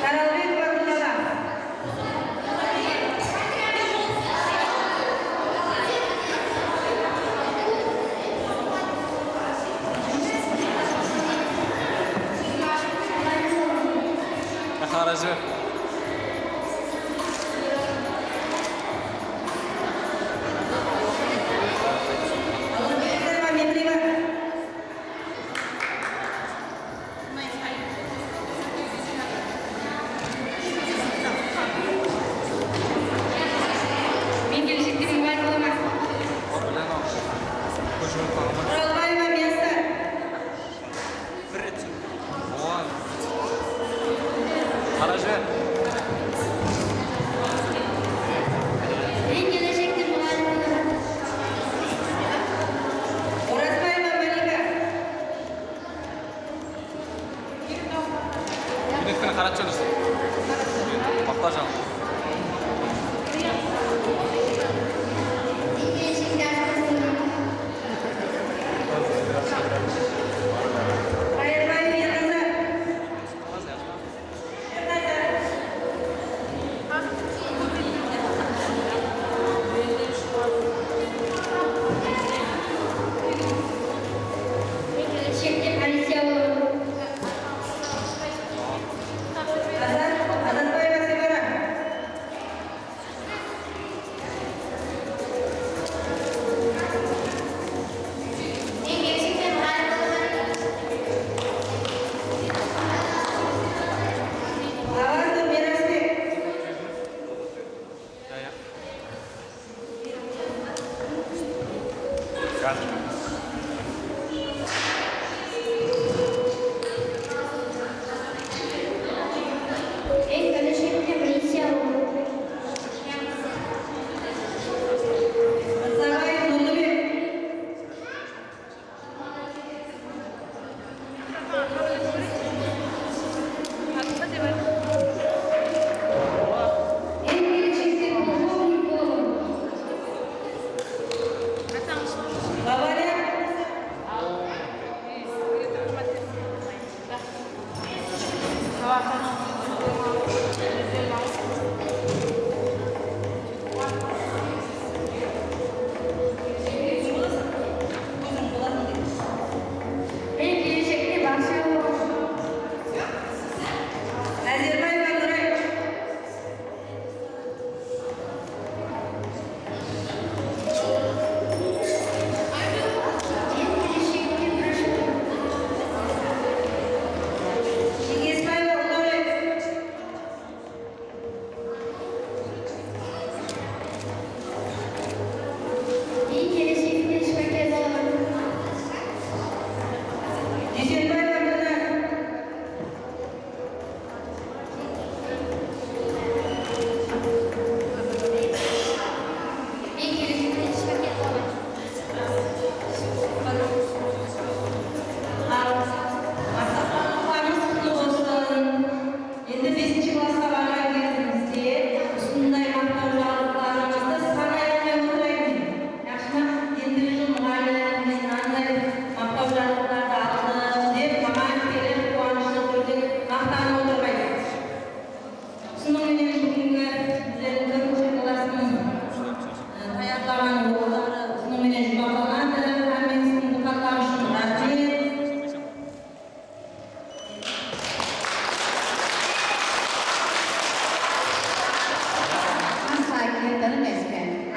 Qaralbekova Gúlnara.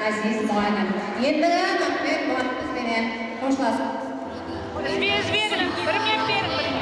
Aziz muǵallim. Endi Mámbetulla biz benen xoshlasıp. Izbe-izbe, bir minut beriń.